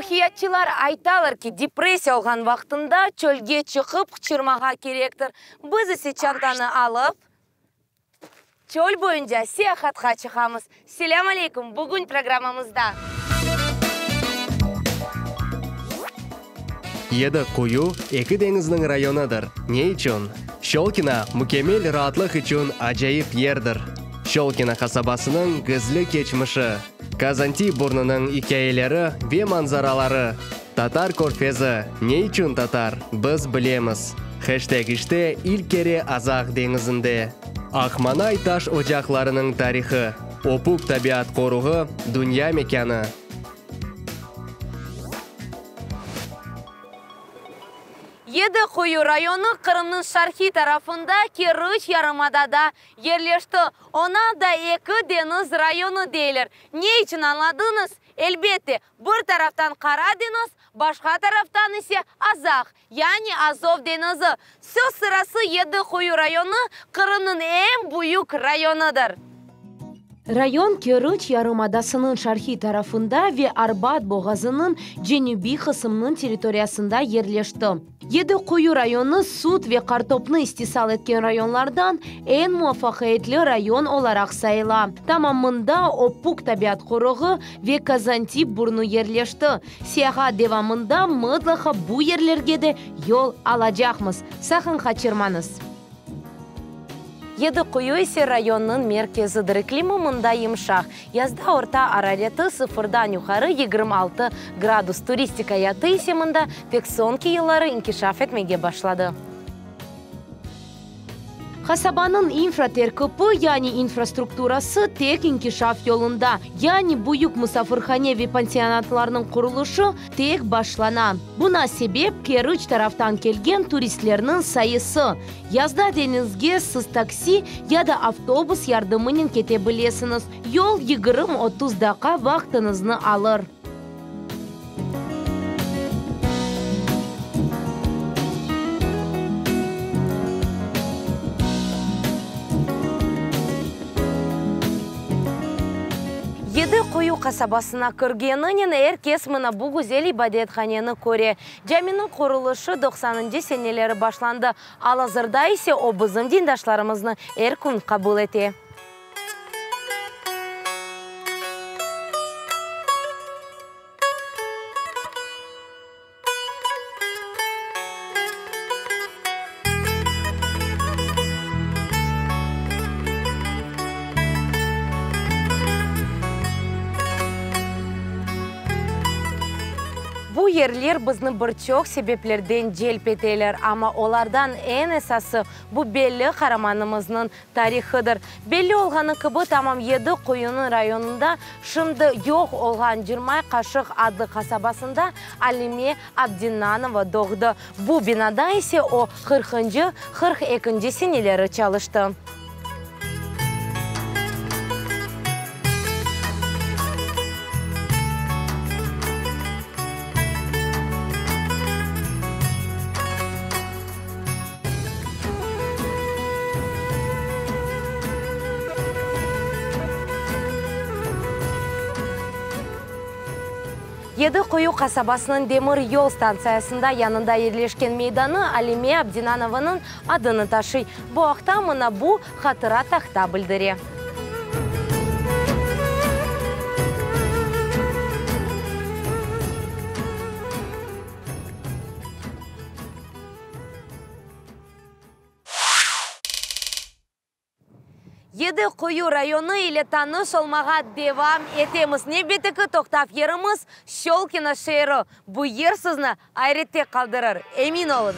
Ruhiyatçılar aytalar ki, depressiya olğan vaqtında çölge çıqıp qıçırmağa kerektir. Biz ise çantanı alıp, çöl boyunca seyahatqa çıqamız. Selâm aleyküm! Bugün programmamızda. Yedi Quyu, eki deñizniñ rayonıdır. Ne içün? Şçolkino, mükemmel raatlıq içün acayip yerdir. Şçolkino qasabasınıñ gizli keçmişi. Kazanti burnunıñ ikâyeleri ve manzaraları. Tatar körfezi, ne içün tatar, biz bilemiz. Heşteg işte ilk kere Azaq deñizinde. Aqmanay taş ocaqlarınıñ tarihı. Opuk tabiat qoruğı, dünya mekânı. Yedi Quyu rayonı Qırımnıñ şarqiy tarafında Keriç yarımadada yerleşti. Oña da eki deñiz rayonı deyler. Ne içün añladıñız? Elbette, bir taraftan Qara deñiz, başqa taraftan ise Azaq, yani Azov deñizi. Söz sırası Yedi Quyu rayonı Qırımnıñ eñ büyük rayonıdır. Rayon Keriç yarımadasınıñ şarqiy tarafında ve Arbat boğazınıñ cenübiy qısımınıñ territoriyasında yerleşti. Yedi Quyu rayonı süt ve qartopnı istisal etken rayonlardan eñ muvafaqiyetli rayon olaraq sayıla. Tamam mında Opuk tabiat qoruğı ve Kazantip burnu yerleşti. Seyahat devamında mıtlaqa bu yerlerge de yol alacaqmız, saqın qaçırmañız! Yedi Quyu ise rayonnıñ merkezidir. İklimi mında yımşaq. Yazda orta arareti sıfırdan yuqarı 26 gradus. Turistik ayatı ise mında tek soñki yılları inkişaf etmege başladı. Qasabanıñ infraterkibi, yani infrastrukturası tek inkişaf yolunda, yani büyük musafirhane ve pansionatlarnıñ qurulışı tek başlana. Buna sebep Keriç taraftan kelgen turistlerniñ sayısı. Yazda deñizge siz taksi ya da avtobus yardımınen kete bilesiñiz, yol 20-30 daqqa vaqtıñıznı alır. Yedi Quyu qasabasına kirgeninen er kes mına bu güzel ibadethaneni köre. Caminiñ qurulışı doqsanıncı seneleri başlandı, al-azırda ise o bizim dindaşlarımıznı er kün qabul ete. Bu yerler bizni bir çoq sebeplerden celp eteler, amma olardan eñ esası, bu belli qaramanımıznıñ tarihıdır. Belli olğanı kibi, tamam Yedi Quyunıñ rayonında şimdi yoq olğan Cırmay Qaşıq adlı qasabasında Alime Abdinanova doğdı. Bu binada ise o qırqıncı, 42-nci seneleri çalıştı. Yedi Quyu qasabasınıñ demir yol stantsiyasında yanında yerleşken meydanı Alime Abdinanovanıñ adını taşıy. Bu aqta mına bu hatıra tahta bildire. Yedi Quyu rayonı ile tanış olmağa devam etemiz. Nevbetteki toqtav yerimiz, Şçolkino şeeri. Bu yer sizni ayrette qaldırır, emin oluñız!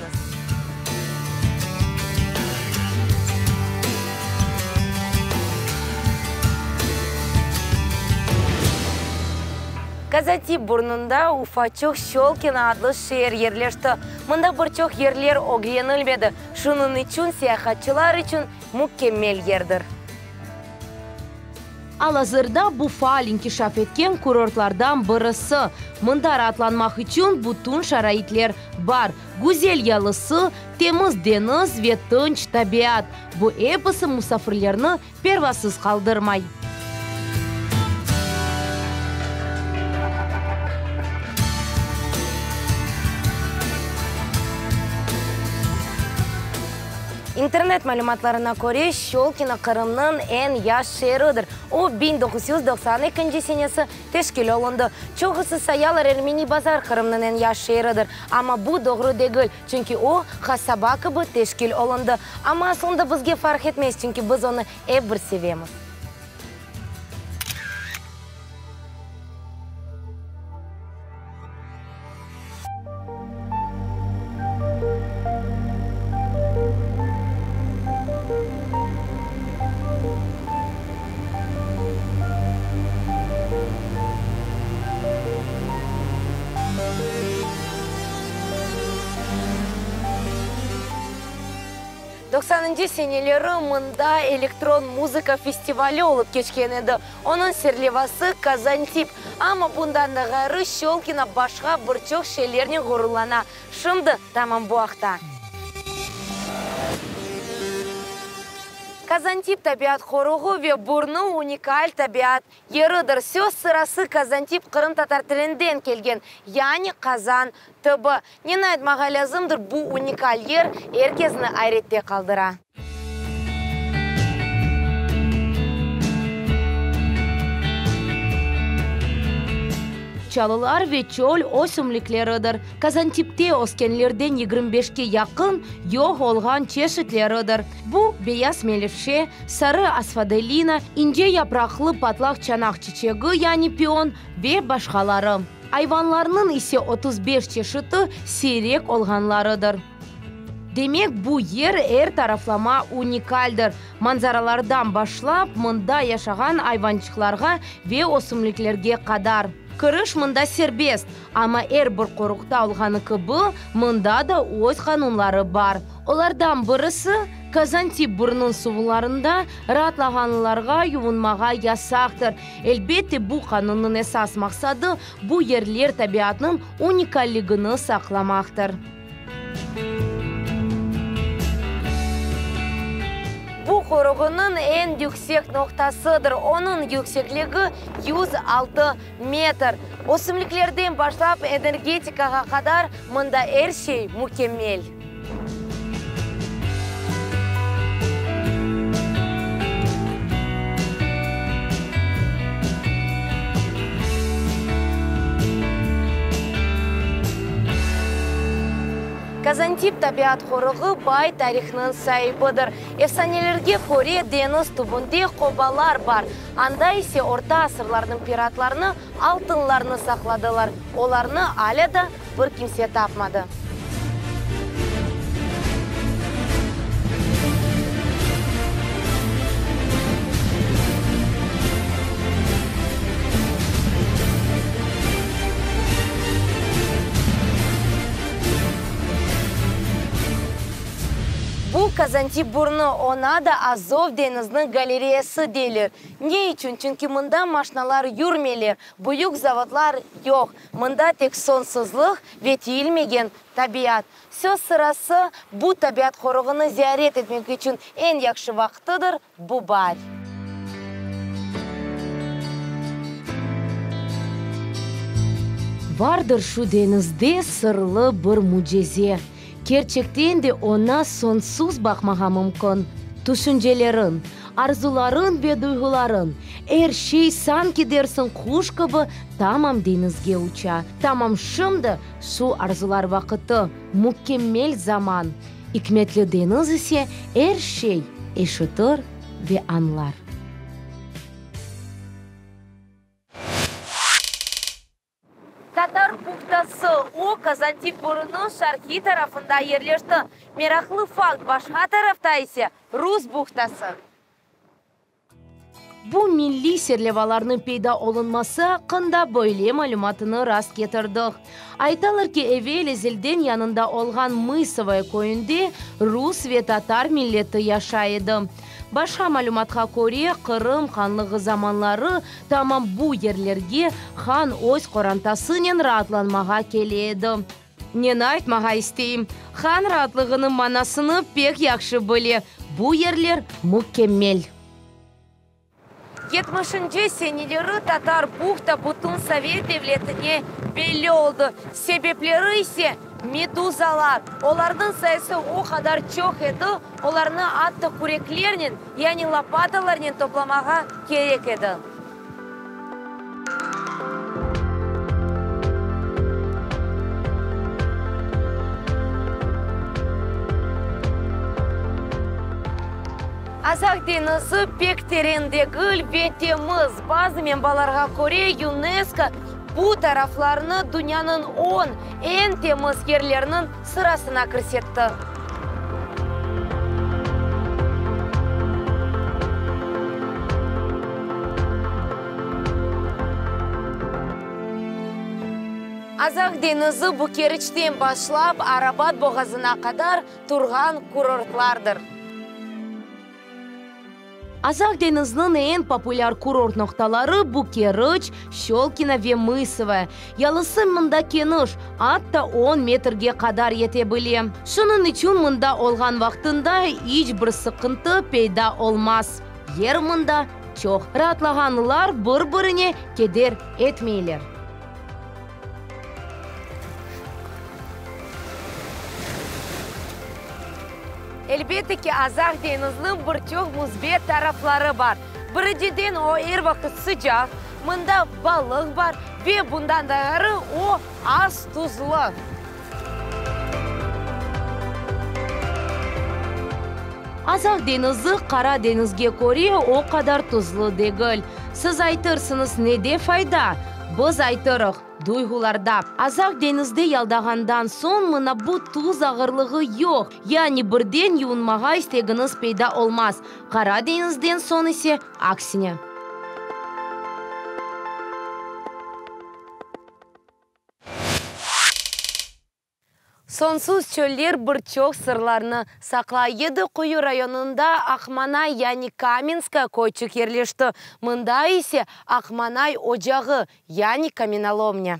Kazantip burnunda ufaçıq Şçolkino adlı şeer yerleşti. Mında bir çoq yerler ögrenilmedi, şunıñ içün seyahatçılar içün mükemmel yerdir. Al-azırda bu faal inkişaf etken kurortlardan birisi. Mında raatlanmaq içün bütün şaraitler bar, güzel yalısı, temiz deñiz ve tınç tabiat. Bu episi musafirlerni pervasız qaldırmay. İnternet malümatlarına köre, Şçolkino Qırımnıñ eñ yaş şeeridir. O, 1992 senesi teşkil olundı. Çoqusı sayalar, Ermeni Bazar Qırımnıñ eñ yaş şeeridir. Amma bu doğru degil, çünki o, qasaba kibi teşkil olundı. Amma aslında bizge farq etmez, çünki biz onı ep bir sevemiz. Doqsanıncı seneleri mında elektron muzıka festivali olıp keçken edi. Onıñ serlevası Kazantip. Amma bundan da ğayrı Şçolkino başqa bir çoq şeylernen ğururlana. Şimdi tamam bu aqta. Kazantip tabiat qoruğı ve burnu unikal tabiat yeridir. Söz sırası Kazantip qırımtatar tilinden kelgen, yani qazan tübü. Neni aytmağa lâzımdır, bu unikal yer er kezni ayrette qaldıra. Çalılar ve çöl ösümlikleridir. Kazantipte öskenlerden 25-ke yaqın yoq olğan çeşitleridir. Bu, beyaz melevşe, sarı asfodelina, ince yapraqlı patlaq çanaq çiçegi, yani pion, ve başqaları. Ayvanlarnıñ ise 35 çeşiti siyrek olğanlarıdır. Demek, bu yer er taraflama unikaldir, manzaralardan başlap, mında yaşağan ayvançıqlarğa ve ösümliklerge qadar. Kiriş mında serbest, amma er bir qoruqta olğanı kibi, mında da öz qanunları bar. Olardan birisi, Kazantip burnunıñ suvlarında raatlağanlarğa yuvunmağa yasaqtır. Elbette, bu qanunnıñ esas maqsadı, bu yerler tabiatnıñ unikalligini saqlamaqtır. Bu qoruğınıñ eñ yüksek noqtasıdır, onıñ yüksekligi 106 metr. Ösümliklerden başlap energetikağa qadar mında er şey mükemmel. Kazantip tabiat qoruğı bay tarihnıñ saibidir. Efsanelerge köre, deñiz tübünde qobalar bar, anda ise orta asırlarnıñ piratlarını altınlarnı saqladılar, olarnı alâ da bir kimse tapmadı. Bu Kazantip burnu, oña da Azov deñiziniñ galereyası deyler. Ne içün? Çünki mında maşnalar yürmeyler, büyük zavodlar yoq. Mında tek soñsuzlıq ve tiyilmegen tabiat. Söz sırası, bu tabiat qoruğını ziyaret etmek içün eñ yahşı vaqtıdır, bu baar. Vardır şu deñizde sırlı bir mücize. Kerçekten de oña soñsuz baqmağa mümkün. Tüşünceleriñ, arzularıñ ve duyğularıñ, er şey sanki dersiñ quş kibi tamam deñizge uça. Tamam şimdi şu arzular vaqıtı, mükemmel zaman. İkmetli deñiz ise er şey eşitir ve añlar. Tatar buhtası, o, Kazantip burunıñ şarqiy tarafında yerleşti. Meraqlı fakt, başqa tarafta ise, Rus buhtası. Bu milliy serlevalarnıñ peyda olunması aqqında böyle malümatını rast ketirdik. Aytalar ki, evel-ezelden yanında olğan Mısovoye köyünde rus ve tatar milleti yaşay edi. Başqa malümatqa köre, Qırım hanlığı zamanları tamam bu yerlerge han öz qorantasınen raatlanmağa kele edi. Neni aytmağa isteyim, han raatlığınıñ manasını pek yahşı bile, bu yerler mükemmel. Yetmişinci seneleri Tatar Buhta bütün Sovet devletine belli oldı. Sebepleri ise. Meduzalar, olarnıñ sayısı o qadar çoq edi, olarnı atta küreklernen, yani lopatalarnen toplamağa kerek edi. Azaq deñizi pek teren degil ve temiz. Bazı menbalarğa köre, UNESCO bu taraflarnı dünyanıñ on eñ temiz yerleriniñ sırasına kirsetti. Azaq deñizi bu Keriçten başlap Arabat boğazına qadar turğan kurortlardır. Azaq deñizniñ eñ populâr kurort noqtaları bu Keriç, Şçolkino ve Mısovoye. Yalısı mında keniş, atta on metrge qadar yete bile. Şunıñ içün mında olğan vaqtında iç bir sıqıntı peyda olmaz. Yer mında çoq, raatlağanlar bir-birine keder etmeyler. Elbette ki, Azaq deñiziniñ bir çoq müsbet tarafları bar. Birinciden, o er vaqıt sıcaq, mında balıq bar ve bundan da ğayrı, o az tuzlu. Azaq deñizi Qara deñizge köre o qadar tuzlu degil. Siz aytırsıñız, nede fayda? Biz aytırıq, duyğularda. Azaq deñizde yaldağandan soñ mına bu tuz ağırlığı yoq, yani birden yuvunmağa istegiñiz peyda olmaz. Qara deñizden soñ ise, aksine. Soñsuz çöller bir çoq sırlarnı saqlay. Yedi Quyu rayonında Aqmanay, yani Kamenskaya köyçik yerleşti. Mında ise Aqmanay ocağı, yani kamenolomnâ.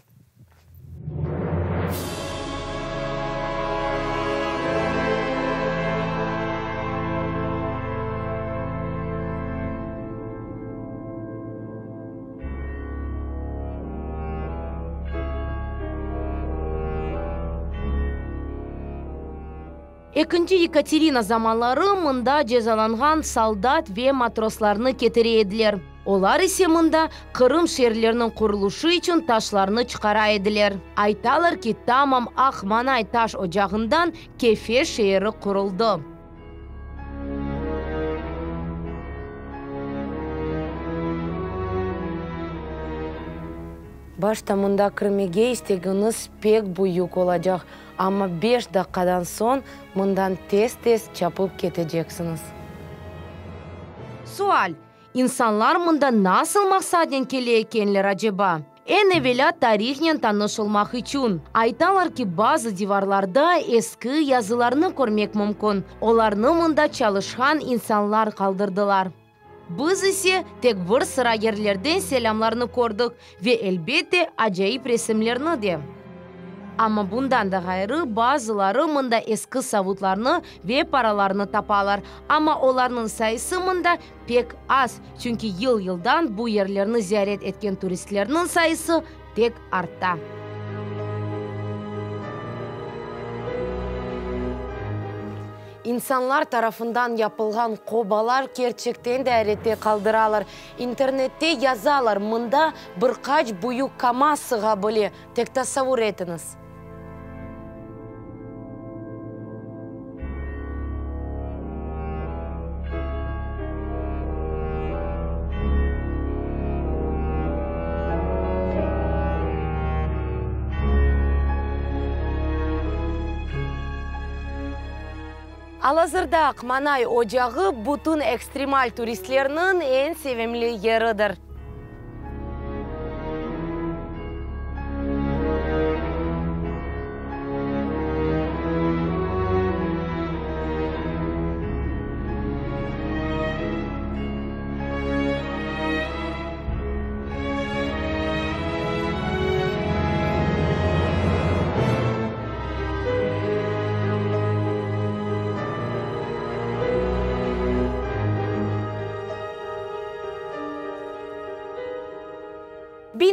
Ekinci Yekaterina zamanları mında cezalanğan soldat ve matroslarnı ketire ediler. Olar ise mında Qırım şeerleriniñ qurulışı içün taşlarnı çıqara ediler. Aytalar ki, tamam Aq-Manay taş ocağından Kefe şeeri quruldı. Başta mında kirmege istegiñiz pek büyük olacaq, amma beş daqqadan soñ mından tez-tez çapıp keteceksiñiz. Sual, İnsanlar mında nasıl maqsadnen kele ekenler, aceba? Eñ evelâ tarihnen tanış olmaq içün. Aytalar ki, bazı divarlarda eski yazılarnı körmek mümkün, olarnı mında çalışqan insanlar qaldırdılar. Biz ise tek bir sıra yerlerden selâmlarnı kördik ve, elbette, acayip resimlerni de. Amma bundan da ğayrı, bazıları mında eski savutlarnı ve paralarnı tapalar, amma olarnıñ sayısı mında pek az, çünki yıl-yıldan bu yerlerni ziyaret etken turistlerniñ sayısı tek arta. İnsanlar tarafından yapılğan qobalar kerçekten de ayrette qaldıralar. İnternette yazalar, mında bir qaç büyük KAMAZ sığa bile, tek tasavur etiñiz. Al-azırda Aqmanay ocağı bütün ekstremal turistlerniñ eñ sevimli yeridir.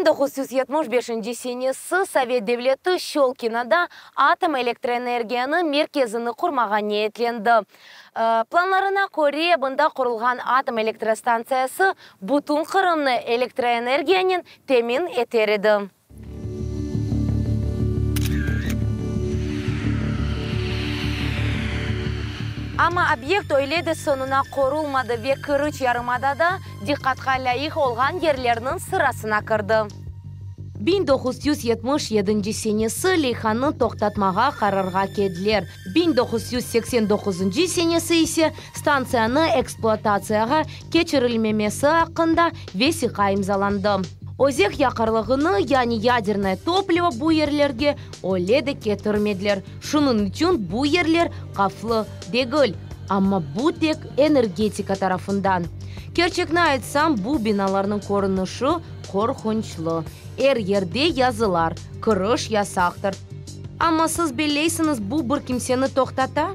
1975 senesi Sovet devleti Şçolkinoda atom elektroenergiyanı merkezini qurmağa niyetlendi. Planlarına köre, bunda qurulğan atom elektrostantsiyası bütün Qırımnı elektroenergiyanen temin eter edi. Amma obyekt öyle de soñuna qorulmadı ve Keriç yarımadada diqqatqa lâyıq olğan yerlerniñ sırasına kirdi. 1977 senesi leyhanı toqtatmağa qararğa keldiler, 1989 senesi ise stantsiyanı ekspluatatsiyağa keçirilmemesi aqqında vesiqa imzalandı. Özek yaqarlığını, yani yadernaya toplivo bu yerlerge öyle de ketirmediler, şunıñ içün bu yerler havflı degil. Amma bu tek energetika tarafından. Kerçekni aytsam, bu binalarnıñ körünişi qorqunçlı. Er yerde yazılar, Kiriş yasaqtır. Amma siz belleysiñiz, bu bir kimseni toqtata?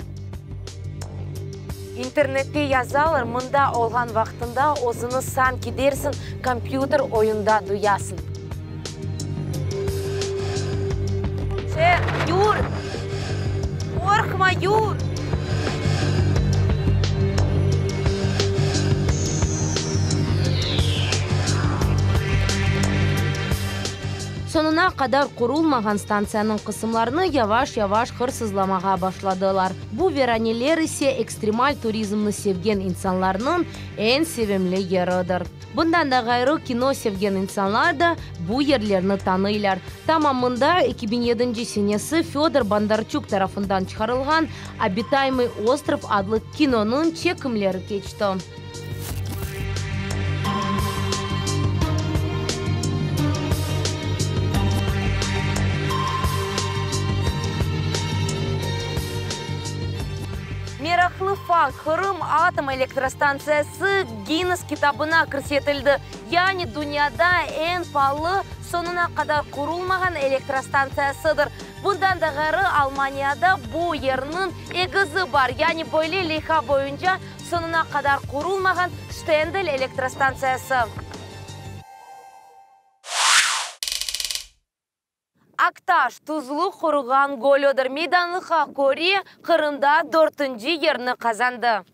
İnternette yazalar, mında olğan vaqtında özüni sanki dersiñ kompyuter oyunda duyasıñ. Şer, yür! Qorqma, yür! Soñuna qadar qurulmağan stantsiyanıñ qısımlarını yavaş-yavaş hırsızlamağa başladılar. Bu viraneler ise ekstremal turizmni sevgen insanlarnıñ eñ sevimli yeridir. Bundan da ğayrı, kino sevgen insanlar da bu yerlerni tanıylar. Tamam mında 2007 senesi Födor Bondarçuk tarafından çıqarılğan Obitaymıy ostrov adlı kinonıñ çekimleri keçti. Meraqlı fakt, Qırım atom elektrostantsiyası Ginnes kitabına kirsetildi, yani dünyada eñ paalı soñuna qadar qurulmağan elektrostantsiyasıdır. Bundan da ğayrı, Almaniyada bu yerniñ egizi bar, yani böyle leyha boyunca soñuna qadar qurulmağan Ştendel elektrostantsiyası. Aktaş, tuzlu quruğan gölüdir. Meydanlıqqa köre, Qırımda dörtünci yerni qazandı.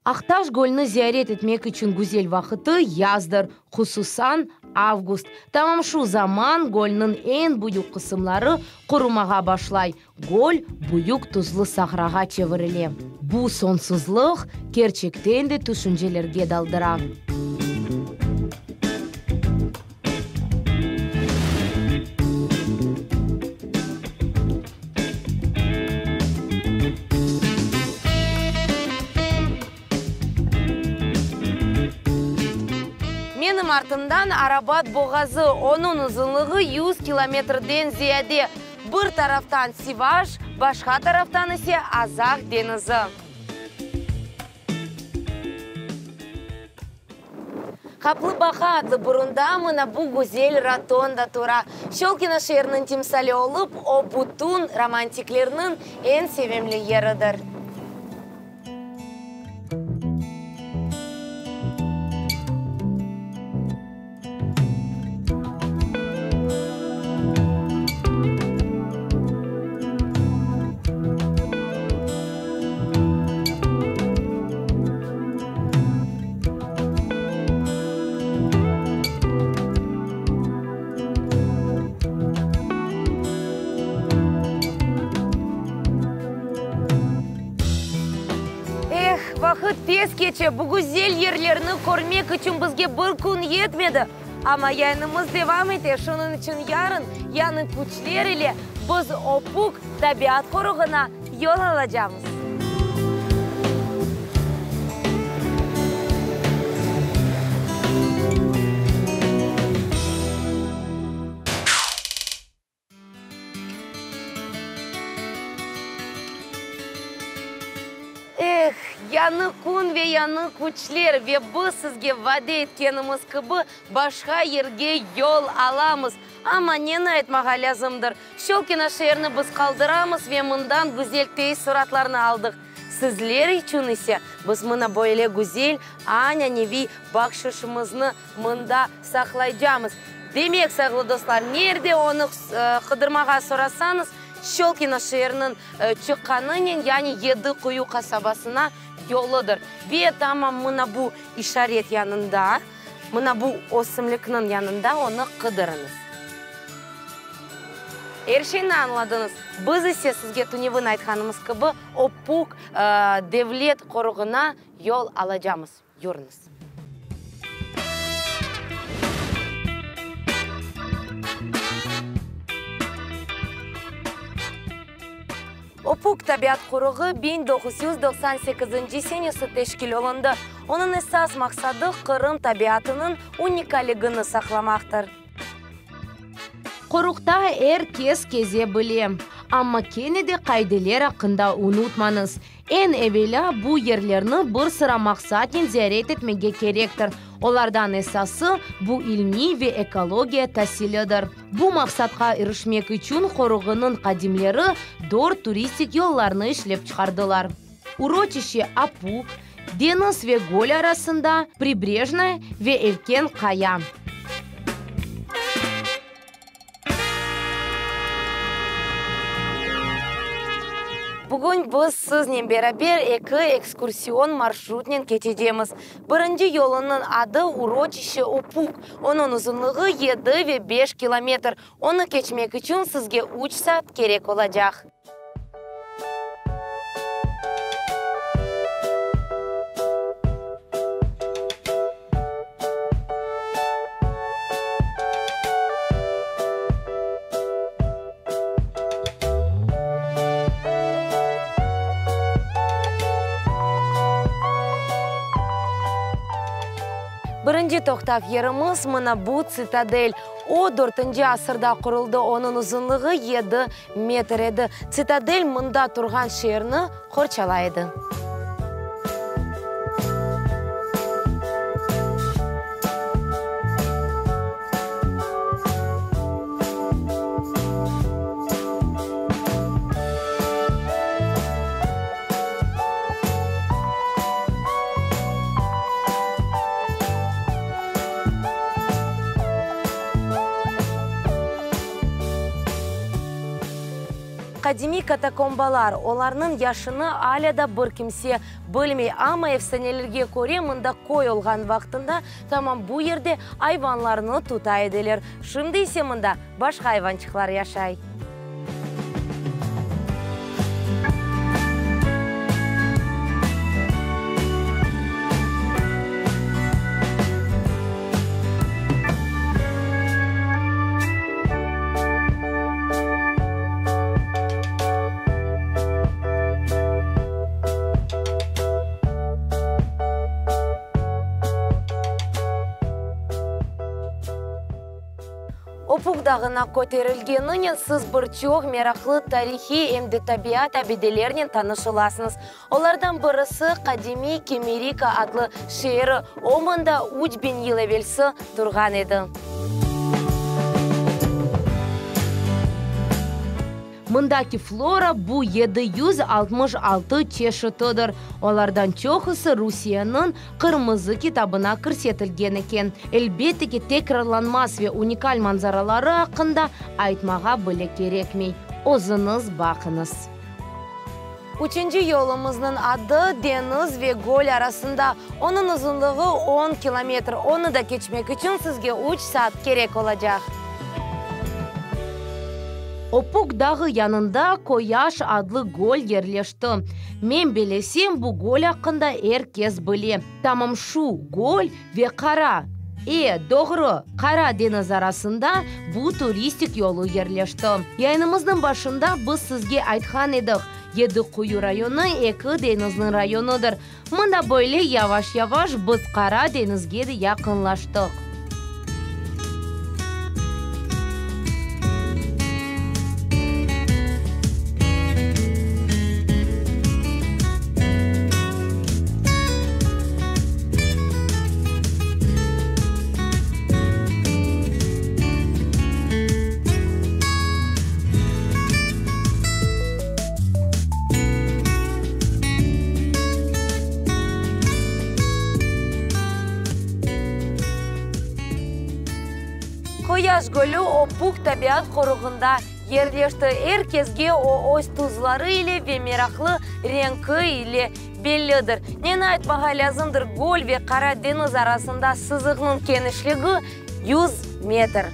Aqtaş gölüni ziyaret etmek içün güzel vaqıtı yazdır, hususan, avgust. Tamam şu zaman gölniñ eñ büyük qısımları qurumağa başlay, göl büyük tuzlu sahrağa çevirile. Bu soñsuzlıq kerçekten de tüşüncelerge daldıra. Menim artımdan Arabat boğazı, onıñ uzunlığı yüz kilometrden ziyade. Bir taraftan Sivaş, başqa taraftan ise Azaq deñizi. Qaplı Baqa adlı burunda mına bu güzel rotonda tura. Şçolkino şeeriniñ timsali olıp, o, bütün romantiklerniñ eñ sevimli yeridir. Eh, vaqıt tez keçe, bu güzel yerlerni körmek içün bizge bir kün yetmedi. Amma yayınımız devam ete, şunıñ içün yarın yañı küçler ile biz Opuk tabiat qoruğına yol alacamız. Eh, yañı kün ve yañı küçler, ve biz sizge vade etkenimiz kibi, başqa yerge yol alamız. Amma neni aytmağa lâzımdır, Şçolkino şeerini biz qaldıramız ve mından güzel teessuratlarnı aldıq. Sizler içün ise biz mına böyle güzel añaneviy bahşışımıznı mında saqlaycamız. Demek, sayğılı dostlar, nerde onı qıdırmağa sorasañız, Şçolkino şeeriniñ çıqqanınen, yani Yedi Quyu qasabasına yoludır. Ve tamam mına bu işaret yanında, mına bu ösümlikniñ yanında onı qıdırıñız. Er şeyni añladıñız. Biz ise sizge tünevin aytqanımız kibi, Opuk devlet qoruğına yol alacamız. Yürüñiz. Opuk tabiat qoruğı 1998-nci senesi teşkil olundı. Onıñ esas maqsadı, Qırım tabiatınıñ unikalligini saqlamaqtır. Qoruqta er kes keze bile. Amma kene de qaideler aqqında unutmañız. Eñ evelâ, bu yerlerni bir sıra maqsatnen ziyaret etmege kerektir. Olardan esası, bu ilmiy ve ekologiya tasilidir. Bu maqsatqa irişmek içün qoruğınıñ qadimleri dört turistik yollarnı işlep çıqardılar, Uroçişçe Opuk, Deñiz ve göl arasında, Pribrejnaya ve Elken qaya. Bugün biz siznen beraber eki ekskursion marşrutnen keçecemiz. Birinci yolunıñ adı Uroçişçe Opuk. Onıñ uzunlığı yedi ve beş kilometr. Onı keçmek içün sizge üç saat kerek olacaq. Birinci toqtav yerimiz mına bu tsitadel. O, dörtünci asırda quruldı, onıñ uzunlığı yedi metr edi. Tsitadel mında turğan şeerni qorçalay edi. Qadimiy katakombalar, olarnıñ yaşını alâ da bir kimse bilmey, amma efsanelerge köre, mında köy olğan vaqtında tamam bu yerde ayvanlarnı tuta ediler. Şimdi ise mında başqa ayvançıqlar yaşay. Opuk dağına köterilgeninen siz bir çoq meraqlı tarihiy em de tabiat abidelernen tanış olasıñız. Olardan birisi, qadimiy Kemerika adlı şeeri, o mında 3000 yıl evelsi turğan edi. Mındaki flora bu 766 çeşitidir, olardan çoqusı Rusiyeniñ Qırmızı kitabına kirsetilgen eken. Elbette ki, tekrarlanmaz ve unikal manzaraları aqqında aytmağa bile kerekmey, özüñiz baqıñız. Üçünci yolumıznıñ adı Deñiz ve göl arasında. Onıñ uzunlığı on kilometr. Onı da keçmek içün sizge üç saat kerek olacaq. Opuk dağı yanında Koyaş adlı göl yerleşti. Men belesem, bu göl aqqında er kes bile. Tamam şu göl ve Qara, e, doğru, Qara deñiz arasında bu turistik yolu yerleşti. Yayınımıznıñ başında biz sizge aytqan edik, Yedi Quyu rayonı eki deñizniñ rayonıdır. Mında böyle yavaş-yavaş biz Qara deñizge de yaqınlaştıq. gölü Opuk tabiat qoruğında yerleşti. Er kesge o, öz tuzları ile ve meraqlı renki ile bellidir. Neni aytmağa lâzımdır, göl ve Qara deñiz arasında sızıqnıñ kenişligi 100 metr.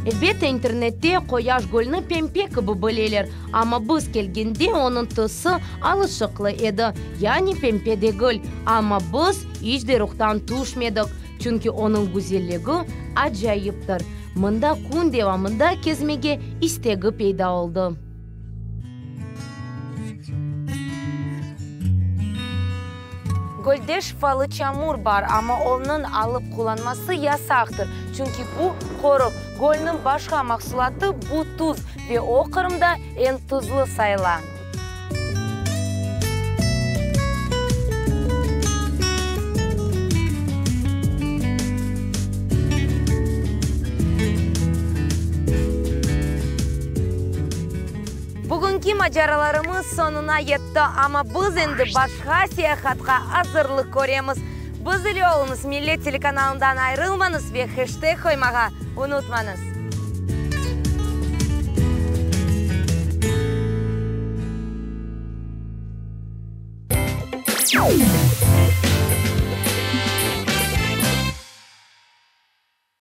Elbette, internette Qoyaş gölni pempe kibi bileler, amma biz kelgende onıñ tüsü alışıqlı edi, yani pempe degil. Amma biz iç de ruhtan tüşmedik, çünki onıñ güzelligi acayiptir. Mında kün devamında kezmege istegi peyda oldı. Gölde şifalı çamur bar, amma onıñ alıp qullanması yasaqtır, çünki bu qoruq. Gölniñ başqa mahsulatı, bu tuz, ve o Qırımda eñ tuzlu sayıla. Bugünki maceralarımız soñuna yetti, amma biz endi başqa seyahatqa azırlıq köremiz. Biz ile oluñız, Millet telekanalından ayırılmañız ve heşteg qoymağa unutmañız.